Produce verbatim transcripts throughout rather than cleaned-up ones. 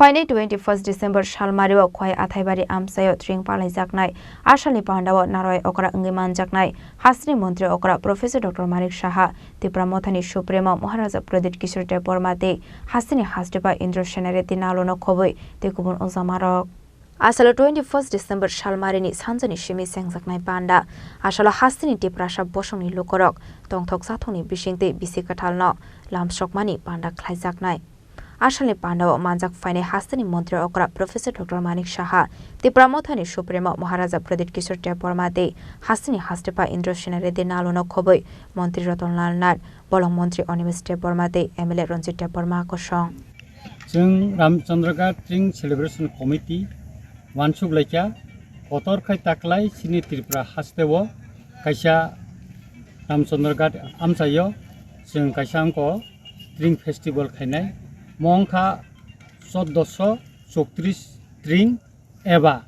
Phainai twenty first December salmario Khwai Athaibari amchaio tring palaijaknai asalni pandao narwai okra wngwi manjaknai hasteni montri okra Professor Doctor Manik Saha, Tipra Mothani Supremo Maharaja Pradyut Kishore Debbarma tei hasteni Hastepha Indra Sena Reddy Nalono khobwi tei kubun ojamarok. Asalo twenty first December salmarini sanjani simi chengjaknai panda, asalo hasteni Tiprasa bosongni lukorok tongthok chathokni bisingtwi bisi kwthalno lamsokmani panda khlaijaknai. Asalni pandao manjak phainai hasteni montri okra Professor Doctor Manik Saha, Tipra Mothani Supremo Maharaja Pradyut Kishore Debbarma tei hasteni Hastepha Indra Sena Reddy Nalono khobwi montri Ratan Lal Nath, bolong montri Animesh Debbarma tei M L A Ranjit Debbarma kosong. Chwng Ramchandraghat Tring Celebration Committee wansuk laikha, kotor khai taklai chini Tripura hasteo kaisa Ramchandraghat amchaio chwng kaisa wngkha Tring Festival khainai. Mo wngkha chordoso chowtris tring eba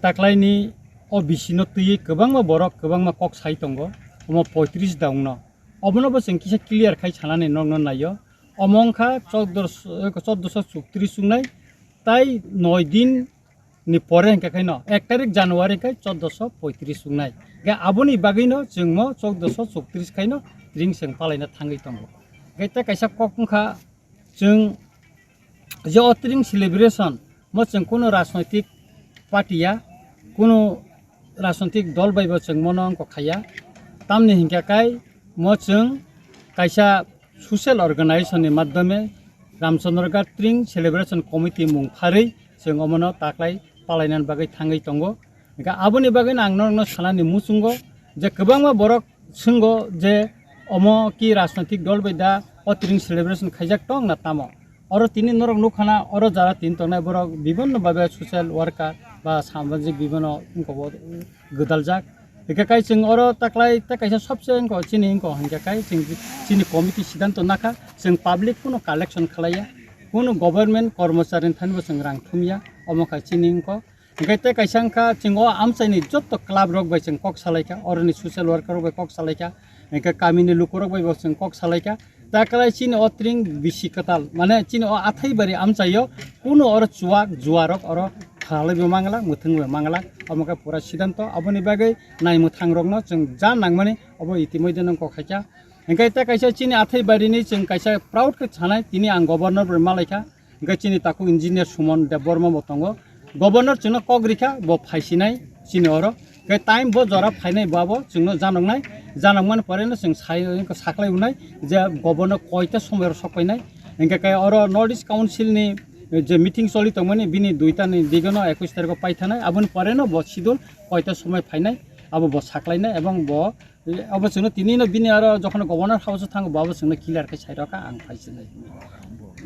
taklaini o bisino twiwi kwbangma borok kwbangma kok sai tongo, omo poitris da wngno. Obono bo chwng kisa clear khai sanani nokno naio. Omo wngkha chordoso, chordoso chowtris wngnai, tai noi din ni pore hingkha khaino ek tarik January khai chordoso poitris wngnai. Hingkhe aboni bagwino chwngmo chordoso chowtris khaino tring chwng palaina thangwi tongo. Hingkhe tei kaisa kok wngkha, chwng je o tring celebration mo chwng kunu rajnoitik party ya, kunu rajnoitik dol bai bo chwng mono wngkha khaiya. Tamni hingkha khai mo chwng kaisa social organization ni madhyome Ramchandraghat Tring Celebration Committee mung pharwi chwng omono taklai palainani bagwi thangwi tongo. Hingkhe aboni bagwino ang norokno sanani muchungo je kwbangma borok swnggo je omo ki rajnoitik dol bai da o tring celebration khaijak tong na tamo. Oro tini norok nukha na oro jara tini tongnai borok bibinno babe social worker ba samajik bibinno wngkha bo gwdaljak. Hingkhe kai chwng oro taklai ta kaisa sobse wngkha chini wngkha hingkha kai chwng chini committee siddhanto nakha chwng public kuno collection khlaiya, kuno government kormochari thani bo chwng rang thumya, omo kha chini wngkha. Hingkhe tei kaisa wngkha, chwng o amchaini jotto club rok bai chwng kok salaikha, oroni social worker rok bai kok salaikha, hingkhe kamini lukurok bai bo chwng kok salaikha. Taklai chini o tring bisi kwtal, mane chini o Athaibari amchaio kuno oro chuwak juwarok oro phalaibo manglak, mwthwngbo manglak, omo khe pura siddhanto. Aboni bagwi naimwthangrokno chwng ja nangmani obo itimodhyeno kok khaikha. Hingkhe tei kaisa chini Athaibarini chwng kaisa proud khe sanai, tini ang governor bai malaikha. Hingkhe chini takhuk engineer Suman Debbarma bo tongo. Governor chwngno kok rikha, bo phaisinai chini oro. Hingkhe time bo jora phainai bo abo chwngno janoknai. Janokmani poreno chwng sai, saklai unai je governor koita somoyoro sok painai. Hingkhe khe oro North East Council ni je meeting choli tongmani bini duita ni digono ekwis tarikho paithanai. Aboni poreno bo schedule koita somoi phainai, abo bo saklainai ebong bo Obo chwngno tini no bini aro jokhon governor house o thango, bo abo chwngno clear khe sai rwkha ang phai sinai.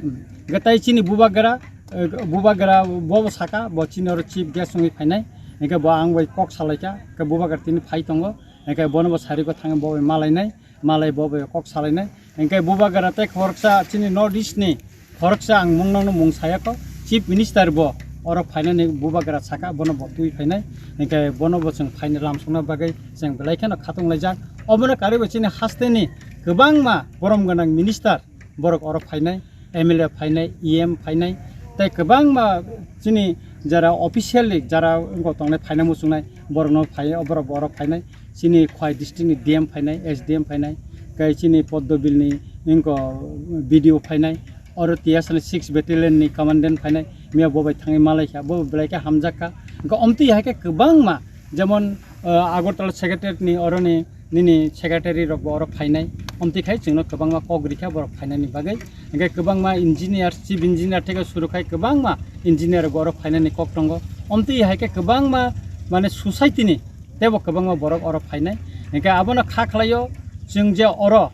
Hmm. Hwnkhe tai chini bubagra, eh, bubagra bo bo saka, bo chini oro chief guest wngwi phainai. Hwnkhe bo ang bai kok salaikha, hwnkhe bubagra tini phai tongo. Hwnkhe bono bo sari khe thangwi bo bai malainai, malai bo bai kok salainai. Hwnkhe bubagra tei khoroksa chini North East ni Khoroksa ang mung nokno mung saya kho, Chief Minister bo oro phainani bubagra saka, bono bo twi phainai, hingkhe bono bo chwng phainai lamsokna bagwi chwng belai kheno khatung laijak. Obono karwi bo chini hasteni kwbangma borom gwnang minister borok oro phainai, M L A phainai, E M phainai, tei kwbangma chini jara officially jara wngkha tongnai phaina muchungnai borokno phai, borok bo oro phainai. Chini Khwai district ni D M phainai, S D M phainai, tei chini Poddobil ni wngkha B D O phainai, oro T S ni six battalion ni commandant phainai, miya bo bai thangwi malaikha, bo belai khe hamjakha. Hwnkhe omtwi hai khe kwbangma, jemon, ah, Agartala secretariat ni oro ni nini secretary rok bo oro phainai, omtwi khai chwngno kwbangma kok rikha borok phainani bagwi. Hwnkhe kwbangma engineer, chief engineer theke suru khai kwbangma engineer rok oro phainani kok tongo. Omtwi hai khe kwbangma, mane, society ni teibo kwbangma borok oro phainai. Hwnkhe abono kha khlaio, chwng je oro,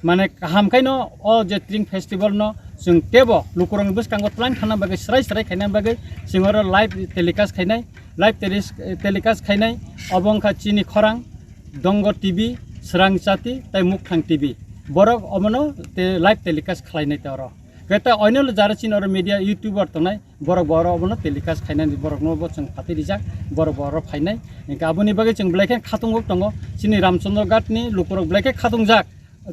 mane, kaham khaino o je Tring Festival no chwng teibo lukurokni bwskango twlang thangna bagwi, swrai swrai khaina bagwi chwng oro live telecast khainai, live telis-, telecast khainai. Obo wngkha chini khorang, Dongor T V, Swrang Chati tei Mukthang T V. Borok omono te live telecast khlainai te oro. Khe ta oinolo jara chini oro media YouTuber tongnai, borok bo oro obono telecast khainani borokno bo chwng phatwi rijak, borok bo oro phainai. Hwnkhe aboni bagwi chwng belai khe khatung tongo, chini Ramchandra Ghat ni lukurok belai khe khatungjak,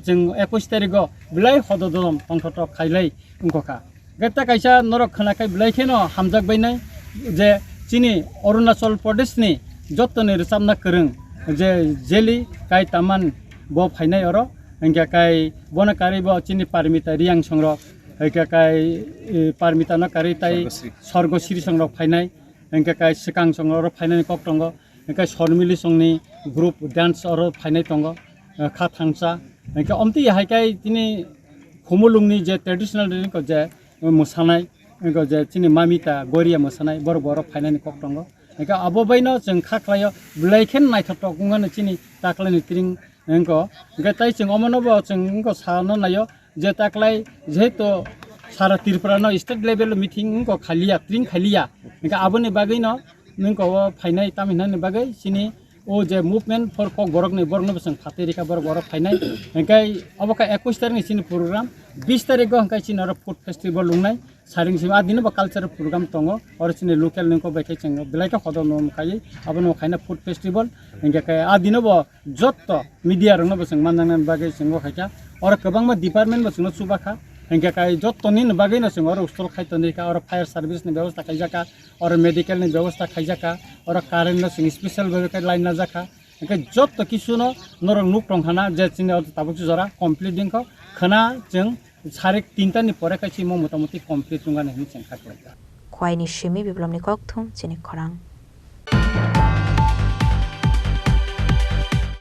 chwng ekwis tarikgo belai hododom tongthotok khailai wngkha. Hwnkhe ta kaisa norok khwnakhai belai kheno hamjak bainai je chini Arunachal Pradesh ni jottoni rwchapna kwrwng je Jeli Kai Taman bo phainai oro, hwnkhe kai bono karwi bo chini Parmita Riang songrok, hwnkhe kai, e, Parmita no karwi tai Sorgosri. Sorgosri songrok phainai, hwnkhe kai swkang songrok oro phainani kok tongo, hwnkhe Sormili songni group dance oro phainai tongo, e, kha thangsa, hwnkhe omtwi hai kai tini Khumulungni je traditional dress ko je mwsanai, ko je chini Mamita Goria mwsanai, borok borok phainani kok tongo. Hwnkhe abo baino chwng kha khlaio, belai khe naithotok wngmano chini taklaini tring wngko. Hwnkhe tai chwng omono bo chwng wngko sano naio je taklai jehetu sara Tripura no state level meeting wngko khaliya, tring khaliya. Hwnkhe aboni bagwino wngko o phainai tamhinani bagwi chini o je movement for Kokborok ni borok no bwswng phatwi rikha borok borok phainai. Hwnkhe obo kha ekwis tarik ni chini program, bis tarik o hwnkhe chini oro food festival wngnai. Saring simi a dino bo cultural program tongo, oro chini local ni kok bai khe chwng belai khe hodor no kaiwi abono khaina food festival. Hwnkhe khe a dino bo jotto media rok no bo chwng manjaknani bagwi chwng o khaikha. Oro kwbangma department bo chwngno chubakha. Hwnkhe kai jotto nini bagwi no chwng oro stall khai tonwi kha, oro fire service ni bebosta khaijak kha, oro medical ni bebosta khaijak kha, oro current no chwng special bhabe khe line najak kha. Hwnkhe jotto kisu no norok nuk tong khana je chini oro tabuk jora complete wngkha. Khwna chwng sarik tinta ni pore khe chini motamoti complete wngani hinwi chwng kha khlaikha. Khwaini simi biplopni kokthum chini khorang.